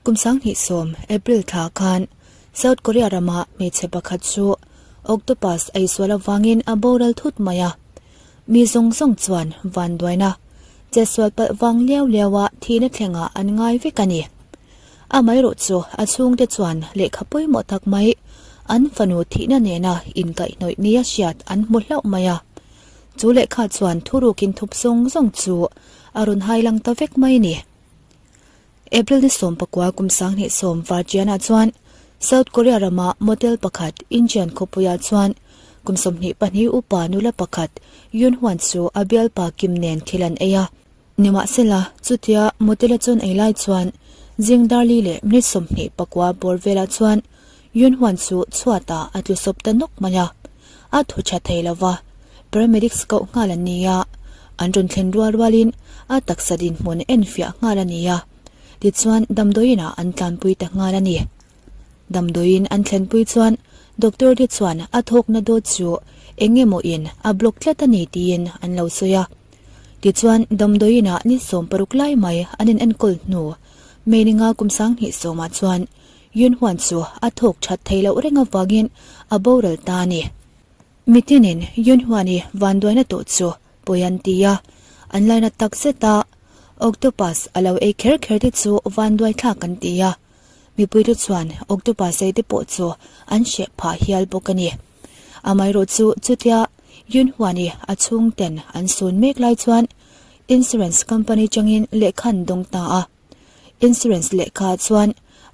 Kum 2010 April thla khan South Korea rama hmeichhe pakhat chu octopus ei sual avangin a boral thut mai a. Mi zawng zawng chuan vanduaina chetsual palh vang liau liaua thihna thlengah an ngai vek a ni. Amaherawh chu a chhungte chuan lehkha pawimawh tak mai an fanu thihna nena inkaihhnawih nia hriat an hmu hlauh mai a. Chu lehkha chuan thurukin thup zawng zawng chu a rawn hailang ta vek mai a ni. April ni 19 kum 2010 Varchianah chuan South Korea rama motel pakhat Incheon khawpuiah chuan kum 22 upa nula pakhat Yoon Hwan chu a bialpa Kim nen thil an ei a. Nimahsela, chutia motel-a chuan ei lai chuan zing darli leh minute 29 bawr velah chuan Yoon Hwan chu chhuatah a tlu sawp ta nawk mai a. A thu tha thei lo va, paramedics koh nghal an ni a, an rawn thlen rual rualin a taksa dinhmun enfiah nghal a ni a, tichuan damdawiinah an tlanpui ta nghal a ni. Damdawiin an thlenpui chuan doctor te chuan a thawkna dawt chu eng emaw in a block tlat a ni tiin an lo sawi a. Tichuan damdawiinah ni 60 lai mai an in enkawl hnu May ni nga kum 2010 ah chuan Yun Huan chu a thawk that thei loh reng avangin a boral ta a ni. Mitinin Yun Huan-i vanduaina tawh chu pawi an ti a, an laina tak zet a, octopus a lo ei kher kher te chu vanduai thlak an ti a, mipuite chuan octopus ei te pawh chu an hreh phah hial bawk a ni. Amaherawh chu chutia Yun Huan-i a chhungten an sun mek lai chuan insurance company changin lehkha an dawng ta a. Insurance lehkha chuan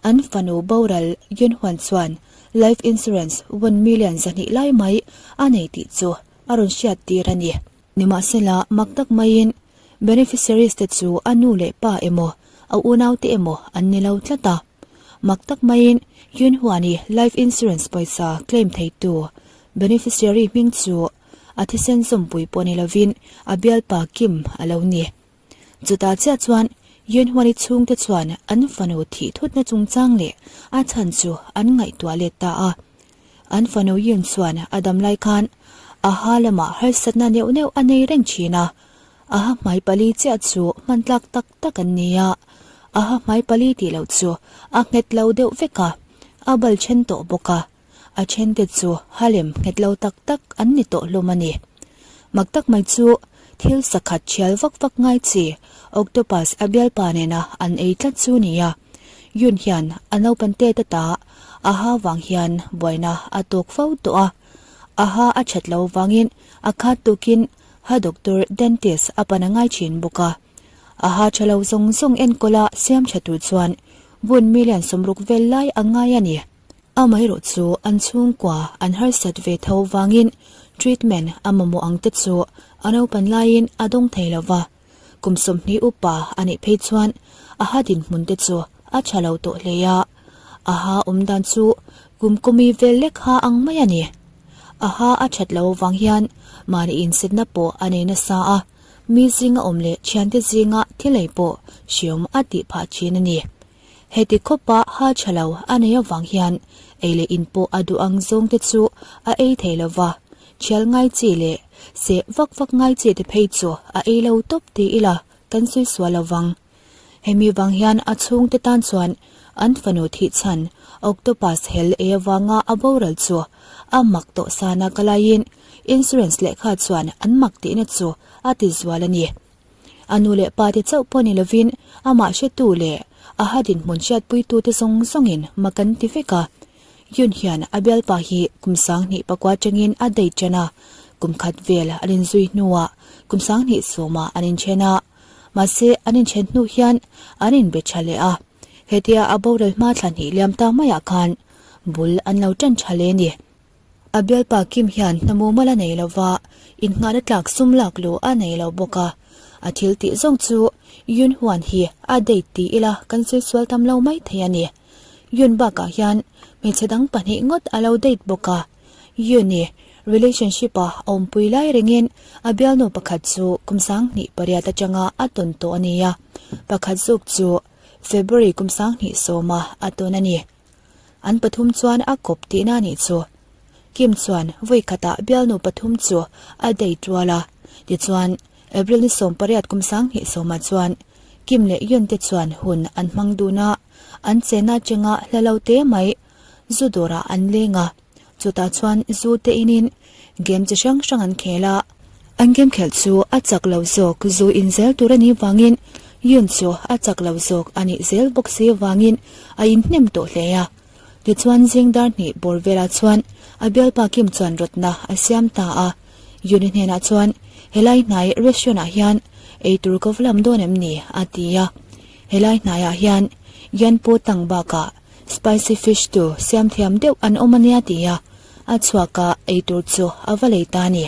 an fanu boral Yun Huan chuan life insurance won million 200 lai mai a nei tih chu a rawn hriat tir a ni. Nimahsela, mak tak maiin beneficiaries te chu a nu leh pa emaw a unau te emaw an ni lo tlat a. Mak tak maiin Yun Huan-i life insurance pawisa claim theitu beneficiary hming chu a thisen zawmpui pawh ni lovin a bialpa Kim a lo ni. Chutah chiah chuan Yunhuani chhungte chuan an fanu thih thutna chungchang leh a chhan chu an ngaihtuah let ta a. An fanu Yun chuan a dam lai khan a ha lamah harsatna neuh neuh a nei reng thin a. A ha hmai pali chiah chu hman tlak tak tak an ni a. A ha hmai pali tih loh chu a nghet lo deuh vek a, a bal then tawh bawk a. A thente chu halem nghet lo tak tak an ni tawh hlawm a ni. Mak tak mai chu thil sakhat thial vak vak ngai chi octopus a bialpa nena an ei tlat chu nia. Yun hian a naupan te ta ta a ha vang hian buaina a tawk fo tawh a. A ha a that lo vangin a khat tukin ha doctor dentist a pan a ngai thin bawk a. A ha tha lo zawng zawng enkawla siam tha tur chuan vun million 60 vel lai a ngai a ni. Amaherawh chu an chhungkua an harsat ve tho vangin treatment a mamawh ang te chu a naupan laiin a dawng thei lo va, kum 20 upa a nih phei chuan a ha dinhmun te chu a tha lo tawh hle a, a ha awm dan chu kum kawmi vel lek ha ang mai a ni. A ha a that lo vang hian mahni insitna pawh a nei nasa a, mi zinga awm leh thiante zinga thil ei pawh hriawm a tih phah thin a ni. Heti khawpa ha tha lo a nei avang hian ei leh in pawh a duh ang zawng te chu a ei thei lo va, thial ngai chi leh seh vak vak ngai chi te phei chu a ei lo tawp ti ila kan sawi sual lo vang. Hemi vang hian a chhungte tan chuan an fanu thih chhan octopus hel ei avanga a boral chu a mak tawh sana ka laiin insurance lehkha chuan an mak tihna chu a ti zual a ni. A nu leh pa te chauh pawh ni lovin amah hretu leh a ha dinhmun hriatpuitu te zawng zawngin mak an ti vek a. Yun hian a bialpa hi kum 2009 atangin a date tan a, kum khat vel an inzui hnuah kum 2010 ah an inthen a. Mahse an inthen hnu hian an inbe tha leh a, hetia a boral hma thla hnih liam ta maiah khan bul an lo tan tha leh a ni. A bialpa Kim hian hnamumal a nei lo va, innghahna tlak sum lak luh a nei lo bawk a. A thil tih zawng chu Yun Huan hi a date ti ila kan sawi sual tam lo mai thei a ni. Yun bakah hian hmeichhe dang pahnih ngawt a lo date bawk a. Yun i relationship a awmpui lai rengin a bialnu pakhat chu kum 2008 atanga a tawn tawh a ni a, pakhat zawk chu February kum 2010 a a tawn a ni. An pathum chuan a kawp tihna a nih chu. Kim chuan vawi khatah bialnu pathum chu a date rual a. Tichuan, April ni 18 kum 2010 ah chuan Kim leh Yun te chuan hun an hmang dun a. An chenna chenga hla lo te mai zu dawrah an leng a, chutah chuan zu te inin game chi hrang hrang an khel a. An game khelh chu a chak lo zawk zu in zel tur a nih vangin Yun chu a chak lo zawk a nih zel bawk si vangin a inhnem tawh hle a. Tichuan zing dar hnih bawr velah chuan a bialpa Kim chuan rawtna a siam ta a. Yuni hnenah chuan, Helai hnai restaurant ah hian eitur ka va lam dawn em ni? a ti a. Helai hnaiah hian Yanpo tang bakah spicy fish tu siam thiam deuh an awm a nia ti a, a chhuak a eitur chu a va lei ta a ni.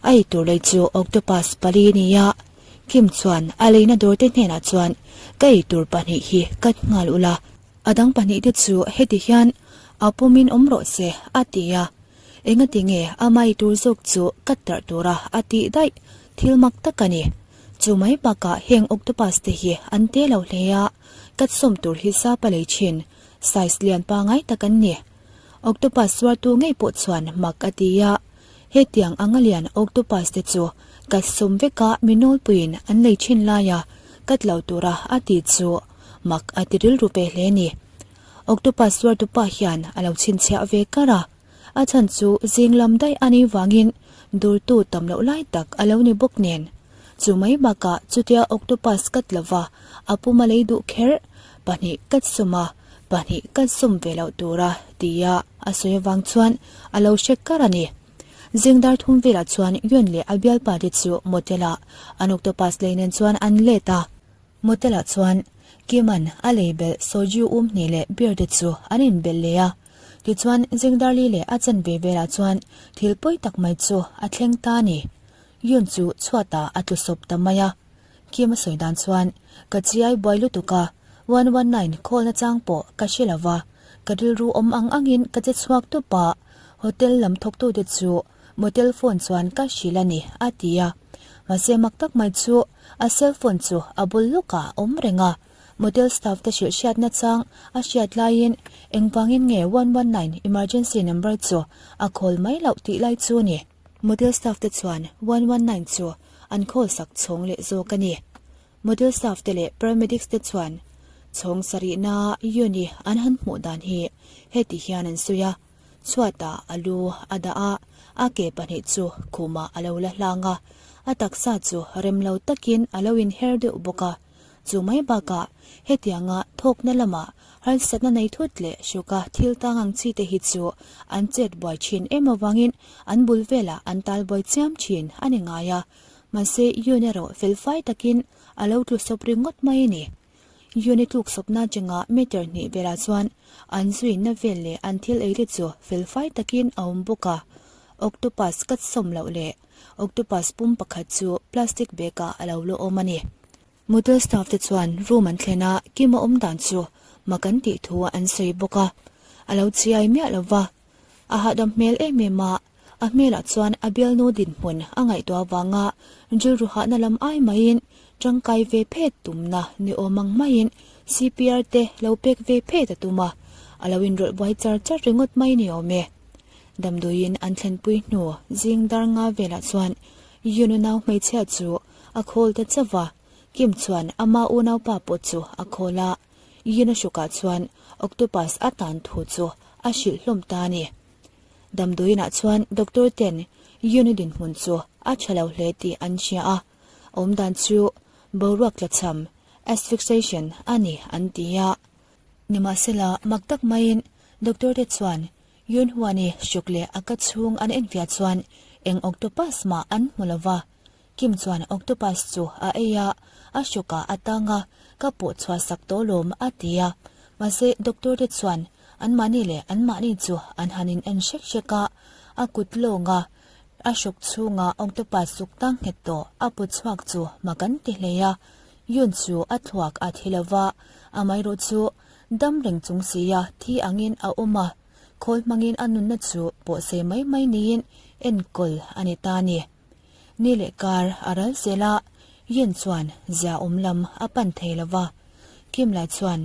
A eitur lei chu octopus pali a ni a, Kim chuan a leina dawrte hnenah chuan, Ka eitur pahnih hi cut nghal ula, A dang pahnihte chu heti hian a pawmin awm rawh se a ti a, engati nge a mai tur zawk chu ka tarh tura a tih daih thil mak tak a ni. Chu mai bakah heng octopus te hi an te lo hle a, ka sawm tur hi sapa lei thin size lian pangai tak an ni. Octopus zuartu ngei pawh chuan mak a ti a, hetiang anga lian octopus te chu ka sawm veka mi nawlpuiin an lei thin laia ka tlo tura a ti chu Mak a ti rilru ve hle ni. Octopus zuartupa hian a lo chhinchhiah ve kar a, a chhan chu zing lam daih a nih vangin durtu tam loh lai tak a lo ni bawk nen. Chu mai bakah chutia octopus kat lova a pum a lei duh kher, pahnih kat sum a, pahnih kat sum ve loh tura tia a sawi avang chuan a lo hre kar a ni. Zing dar thum velah chuan Yun leh a bialpa te chu motel ah an octopus lei nen chuan an let a. Motel-ah chuan Kim-a'n a lei belh soju um hnih leh beer te chu an inbelh leh a. Tichuan Zingdarli leh a chanve velah chuan thil pawi tak mai chu a thleng ta a ni. Yun chu chhuatah a tlu sawp ta mai a. Kim a sawi dan chuan, Ka chiai buai lutuk a, 119 call nachang pawh ka hre lo va, ka rilru awm ang angin ka che chhuak tawp a, hotel lam thawktute chu Motel phone chuan ka hrilh a ni, a ti a. Mahse mak tak mai chu a cell phone chu a bul lawkah a awm reng a. Motel staff te hrilh hriatna chang a hriat laiin engvangin nge 119 emergency number chu a call mai loh tih lai chu ni. Motel staff te chuan 119 chu an call sak chhawng leh zawk a ni. Motel staff te leh paramedics te chuan chhawng sarihna unit an han hmuh dan hi heti hian an sawi a. Chhuatah a lu a dah a, a ke pahnih chu khumah a lo la hlang a, a taksa chu rem lo takin a lo inher deuh bawk a. Chu mai bakah hetianga thawkna lamah harsatna nei thut leh hruka thil tang ang chi te hi chu an chet buai thin em avangin an bul velah an tal buai chiam thin a ni ngai a, mahse Yun erawh felfai takin a lo tlu sawp ringawt mai a ni. Unit tluk sawpna chengah meter hnih velah chuan an zuina vel leh an thil ei te chu felfai takin a awm bawk a. Octopus cut sawm loh leh octopus pum pakhat chu plastic bag ah a lo la awm a ni. Motel staff te chuan room an thlen a, Kim a awm dan chu mak an tih thu an sawi bawk a. A lo chiai miah lo va, a hahdam hmel em em a. A hmelah chuan a bialnu dinhmun a ngaihtuah avanga rilru hahna lam ai maiin tangkai ve phet tumna ni awm ang maiin CPR te lo pek ve phet a tum a, a lo inrawlh buai char char ringawt mai ni awm e. Damdawiin an thlenpui hnu zing dar nga velah chuan Yunu nau hmeichhia chu a khawl ta chauh va, Kim chuan ama unaupa pawh chu a khawl a, Yuna hrukah chuan octopus a tan thu chu a hrilh hlawm ta a ni. Damdawiinah chuan doctor ten Yuni dinhmun chu a tha lo hle tih an hria a, awmdan chu boruak tlachham, asphyxiation, a ni an ti a. Nimahsela, mak tak maiin doctor te chuan Yun Huani hruk leh a ka chhung an enfiah chuan eng octopus mah an hmu lo va. Kim chuan octopus chu a ei a, a hrukah a tang a, ka pawh chhuah sak tawh lawm a ti a. Mahse doctor te chuan anmahni leh anmahni chu an han in en hrek hrek a, a kut lawnga a hruk chhunga octopus zuk tang nghet tawh a put chhuak chu mak an ti hle a. Yun chu a thluak a thi lo va, amaherawh chu dam reng chung sia thi angin a awm a, khawl hmangin a nunna chu pawhsei mai mai niin enkawl a ni ta a ni. Ni leh kar a ral zel a, Yun chuan zia awm lam a pan thei lo va. Kim lai chuan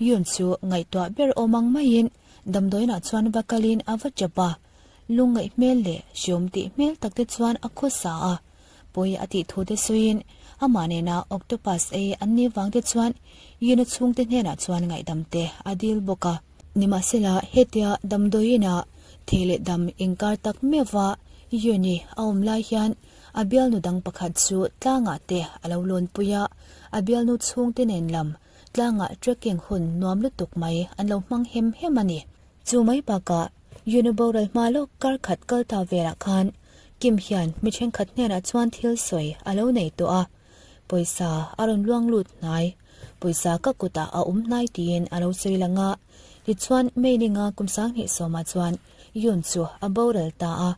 Yun chu ngaihtuah ber awm ang maiin damdawiinah chuan va kalin a va chap a, lungngaih hmel leh hriawm tih hmel tak te chuan a khawsa a. Pawi a tih thu te sawiin. Amah nena octopus ei an nih vang te chuan Yuna chhungte hnenah chuan ngaihdam te a dil bawk a. Nimahsela, hetia damdawiina thei leh dam inkar tak meuhva Yuni a awm lai hian a bialnu dang pakhat chu tlangah te a lo lawnpui a, a bialnu chhungte nen lam tlangah trekking hun nuam lutuk mai an lo hmang hem hem a ni. Chu mai bakah Yuni boral hma lawk kar khat kal ta velah khan Kim hian mi thenkhat hnenah chuan thil sawi a lo nei tawh a, pawisa a rawn luang lut hnai, pawisa ka kutah a awm hnai tiin a lo sawi lang a. Tichuan May ninga kum sanghnih sawmah chuan Yun chu a boral ta a.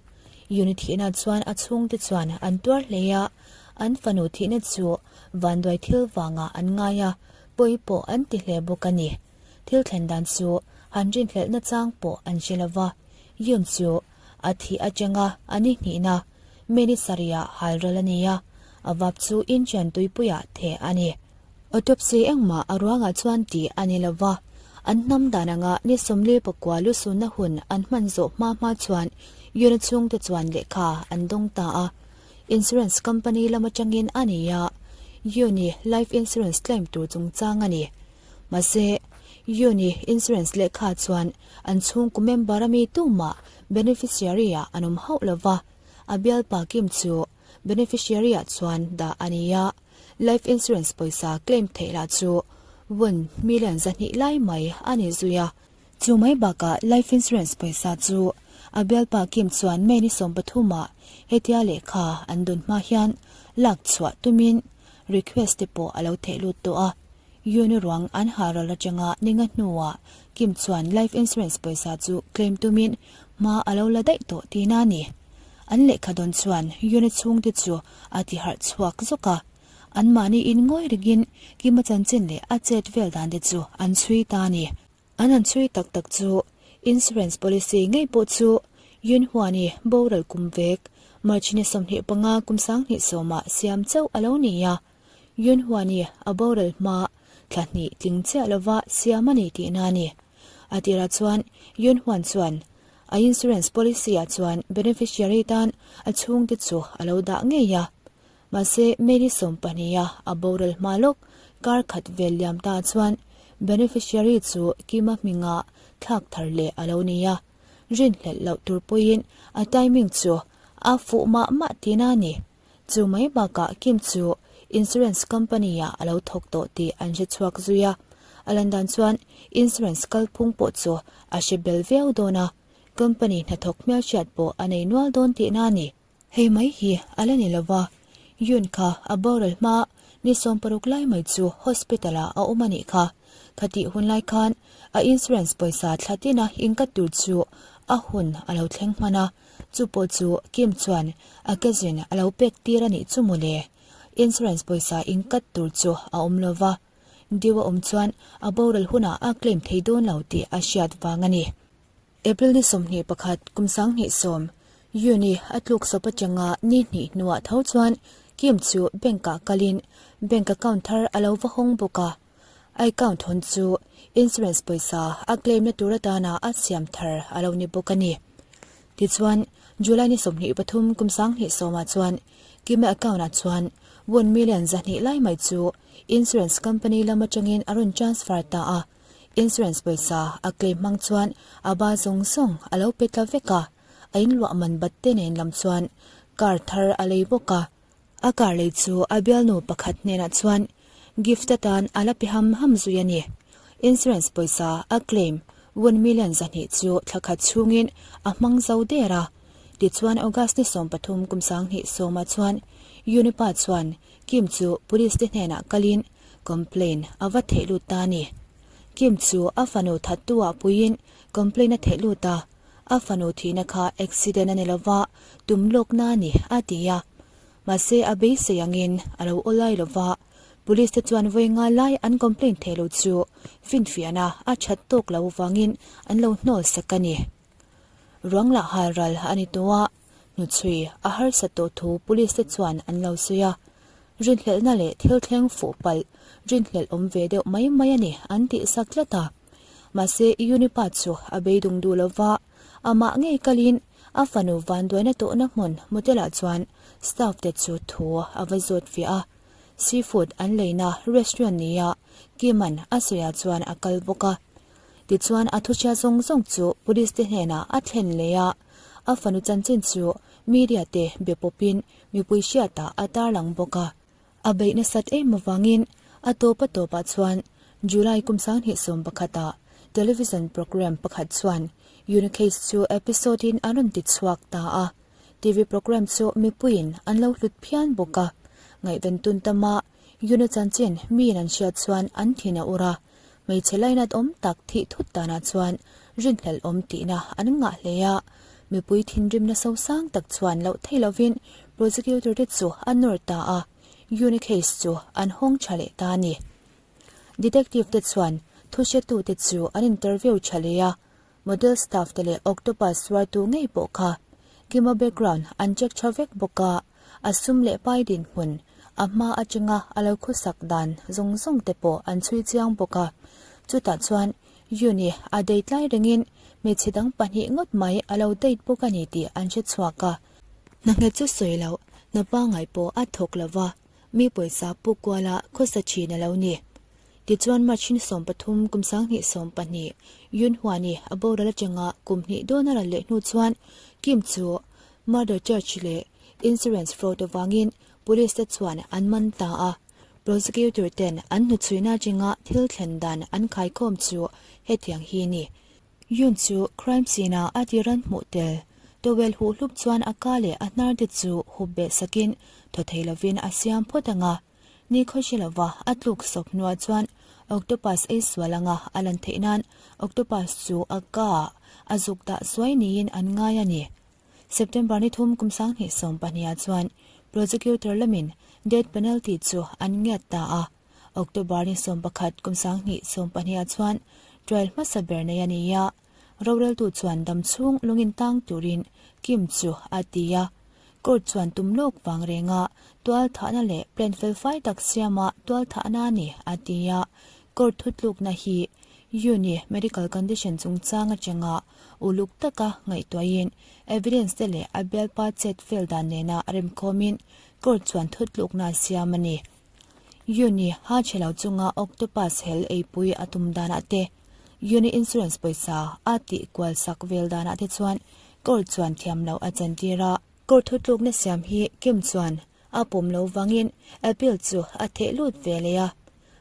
Yun-i thihna chuan a chhungte chuan an tuar hle a, an fanu thihna chu vanduai thil vangah an ngai a, pawi pawh an ti hle bawk a ni. Thil thlen dan chu han rinhlelhna chang pawh an hre lo va, Yun chu a thih atanga a ni hnihna May ni sarihah halral a ni a, a vap chu Incheon tuipuiah theh a ni. Autopsy engmah a ruangah chuan tih a ni lo va, an hnam dan anga ni 44 lusunna hun an hman zawh hma hma chuan Yun-a chhungte chuan lehkha an dawng ta a. Insurance company lam atangin a ni a, Yun-i life insurance claim tur chungchang a ni. Mahse, Yun-i insurance lehkha chuan an chhungkaw member a mi tumah beneficiary-ah an awm hauh lo va, a bialpa Kim chu beneficiary-ah chuan dah a ni a. Life insurance pawisa claim theih lah chu won million 200 lai mai a ni zui a. Chu mai bakah life insurance pawisa chu a bialpa Kim chuan May ni 13 ah hetia lehkha an dawn hma hian lak chhuah tumin request te pawh a lo theh lut tawh a. Yuni ruang an ha ral atanga ninga hnuah Kim chuan life insurance pawisa chu claim tumin hma a lo la daih tawh tihna a ni. An lehkha dawn chuan Yuni chhungte chu a ti harh chhuak zawk a. Anmahni in ngawi rengin Kima chanchin leh a chet vel dan te chu an chhui ta a ni. An han chhui tak tak chu insurance policy ngei pawh chu Yun Huani boral kum vek March ni 25 kum 2010 ah siam chauh a lo ni a. Yun Huani a boral hma thla hnih tling chiah lova siam a ni tihna a ni. A tirah chuan Yun Huan chuan a insurance policy ah chuan beneficiary tan a chhungte chu a lo dah ngei a. Mahse May ni 12 a a boral hma lawk kar khat vel liam ta chuan beneficiary chu Kima hminga thlak thar leh a lo ni a. Rinhlelh loh tur pawhin a timing chu a fuh mah mah tihna a ni. Chu mai bakah Kim chu insurance company ah a lo thawk tawh tih an hre chhuak zui a. A lan dan chuan insurance kalphung pawh chu a hre bel viau dawn a, company hnathawk hmelhriat pawh a nei nual dawn tihna a ni. Hei mai hi a la ni lo va, Yun kha a boral hma ni 60 lai mai chu hospital ah a awm a nih kha. Khatih hun lai khan a insurance pawisa thla tina inkat tur chu a hun a lo thleng hman a, chu pawh chu Kim chuan a cousin a lo pek tir a nih chu mawle. Insurance pawisa inkat tur chu a awm lo va, due a awm chuan a boral hunah a claim thei dawn lo tih a hriat vang a ni. April ni 21 kum 2010, Yuni a tluk sawp atanga ni hnih hnuah tho chuan Kim chu bank ah kalin bank account thar a lo va hawng bawk a. A account hawn chu insurance pawisa a claim na tur atana a siam thar a lo ni bawk a ni. Tichuan, July ni 23 kum 2010 ah chuan Kim-a account ah chuan won million 200 lai mai chu insurance company lam atangin a rawn transfer ta a. Insurance pawisa a claim hmang chuan a ba zawng zawng a lo pe tla vek a, a inluah man bat te nen lam chuan car thar a lei bawk a. A car lei chu a bialnu pakhat hnenah chuan gift atan a la pe ham ham zui a ni. Insurance pawisa a claim won million 200 chu thla khat chhungin a hmang zo der a. Tichuan August ni 13 kum 2010 ah chuan Unipa chuan Kim chu police te hnenah kalin complaint a va theih lut ta a ni. Kim chu a fanu thattu ah puiin complaint a theih lut a, a fanu thihna kha accident a ni lova, tum lawkna a ni a ti a. Mahse a beisei angin a lo awlai lova, police te chuan vawi nga lai an complaint theih lo chu finfiahna a that tawk lo vangin an lo hnawl sak a ni. Ruang lah halral a ni tawh a, hnuchhui a harsa tawh thu police te chuan an lo sawi a. Rinhlelhna leh thil thleng fuh palh rinhlelh awm ve deuh mai mai a ni an tih sak tlat a. Mahse Unipa chu a beidung duh lo va, amah ngei kalin a fanu vanduaina tawhna hmun motel ah chuan staff te chu thu a va zawt fiah a. Seafood an leina restaurant nia Kim-a'n a sawiah chuan a kal bawk a. Tichuan a thuchhia zawng zawng chu police te hnenah a thlen leh a, a fanu chanchin chu media te be pawpin mipui hriatah a tarlang bawk a. A beih nasat em avangin a tawp a tawpah chuan July kum 2011 ah television programme pakhat chuan Unicase chu episode in an rawn ti chhuak ta a. TV programme chu mipuiin an lo hlut phian bawk a. Ngaihven tun tama Uni chanchin miin an hriat chuan an thin a ur a, hmeichhe lainat awm tak thih thut danah chuan rinhlelh awm tihna an ngah hle a. Mipui thinrimna sosang tak chuan loh thei lovin prosecutor te chu a nawr ta a, Uni case chu an hawng tha leh ta a ni. Detective te chuan thuhretute chu an interview tha leh a, Model staff te leh Octopus suartu ngei pawh kha Kima background an check tha vek bawk a, a sum leh pai dinhmun, a hma atanga a lo khawsak dan zawng zawng te pawh an chhui chiang bawk a. Chutah chuan Yuni a date lai rengin hmeichhe dang pahnih ngawt mai a lo date bawk a ni tih an hre chhuak a. Hna nghet chu sawi loh, hna pangngai pawh a thawk lo va, mi pawisa puk kuala khawsa thin a lo ni. Tichuan March ni 13 kum 2012 Yun Hua-ni a boral atanga kum hnih dawn a ral leh hnu chuan Kim chu murder charge leh insurance fraud avangin police te chuan an man ta a. Prosecutor ten an hnuchhuina atanga thil thlen dan an khaikhawm chu hetiang hi a ni. Yun chu crime scene ah a tir an hmuh tel. Towel huh hlup chuan a ka leh a hnar te chu hup beh sakin thaw thei lovin a siam phawt ang a. Ni khawhri lova a tluk sawp hnuah chuan octopus ei sual anga a lan theih nan octopus chu a ka ah a zuk dah suai niin an ngai a ni. September ni thum kum 2012 ah chuan prosecutor lamin death penalty chu an ngiat ta a, October ni 11 kum 2012 ah chuan trial hmasa ber nei a ni a, Roreltu chuan dam chhung lungin tang turin Kim chu a ti a. Court chuan tum lawk vang renga tual thahna leh plan fel fai tak siama tual thahna a ni a ti a. Court thutlukna hi Yuni medical condition chungchang atanga uluk taka ngaihtuahin evidence te leh a bialpa chet fel dan nena remkhawmin court chuan thutlukna a siam a ni. Yuni ha chhe lo chunga octopus hel eipui a tum danah te, Yuni insurance pawisa a tih kual sak vel danah te chuan court chuan thiam loh a chantir a. Court thutlukna siam hi Kim chuan a pawm lo vangin appeal chu a theh lut ve leh a.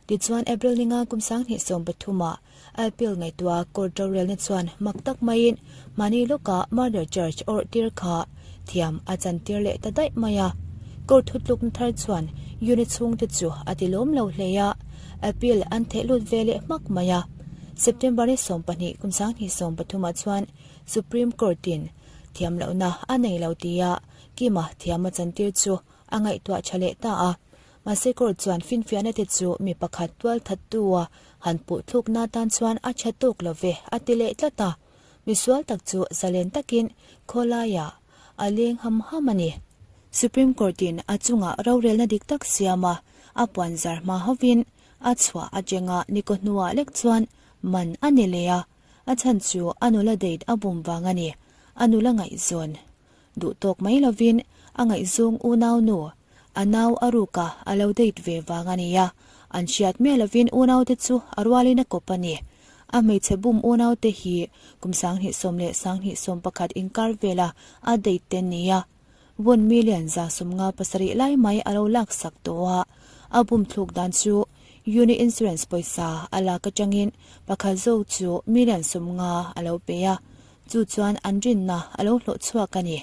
Tichuan April ninga kum 2013 ah appeal ngaihtuah court rorelna chuan mak tak maiin mahni lawka murder charge awrh tir kha thiam a chantir leh ta daih mai a. Court thutlukna thar chuan unit chhungte chu a ti lawm lo hle a, appeal an theh lut ve leh hmak mai a. September ni 12 kum 2013 ah chuan Supreme Court in thiam lohna a nei lo tia Kima thiam a chantir chu a ngaihtuah tha leh ta a. Mahse court chuan finfiahna te chu mi pakhat tual thattu a han puh thlukna tan chuan a tha tawk lo ve a ti leh tlat a. Misual tak chu zalen takin khawlaiah a leng ham ham a ni. Supreme Court-in a chungah rorelna dik tak siam a, a puan zar hma hovin a chhuah atanga nikaw hnuah lek chuan man a ni leh a, a chhan chu a nula date a bum vang a ni, a nula ngaihzawn. Duh tawk mai lovin a ngaihzawng unau nu, a nau a ruka a lo date ve vang a nia, an hriat miah lovin unaute chu a rualin a kawp a ni. A hmeichhe bum unaute hi kum 2010 leh 2011 inkar vela a date te nia, won million 57 lai mai a lo laksak tawh a, a bum thluk dan chu Uni Insurance pawisa a lak atangin pakhat zawk chu million 50 a lo pe a, Chu chuan an rinna a lo hlawh chhuak a ni.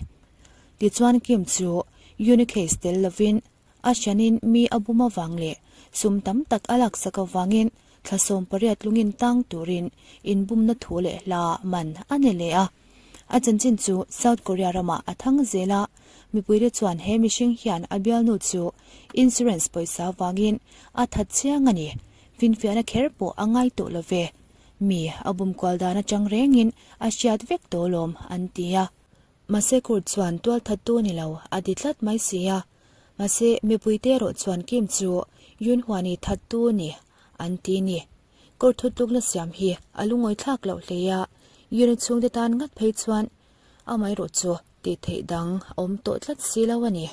Tichuan Kim chu Unicase tel lovin a hranin mi a bum avang leh sum tam tak a laksak avangin thla 18 lungin tang turin inbumna thu leh hla man a ni leh a. A chanchin chu South Korea ramah a thang zel a, mipuite chuan he mihring hian a bialnu chu insurance pawisa avangin a that chiang a ni. Finfiahna kher pawh a ngai tawh lo ve. Mi a bum kual dan atang rengin a hriat vek tawh lawm an ti a. Mahse court chuan tual thattu ni lo a ti tlat mai si a. Mahse mipuite erawh chuan Kim chu Yun Huani thattu ni an ti ni. Court thutlukna siam hi a lungawi thlak loh hle a, Yun-i chhungte tan ngat phei chuan amaherawh chu tih theih dang a awm tawh tlat si lo a ni.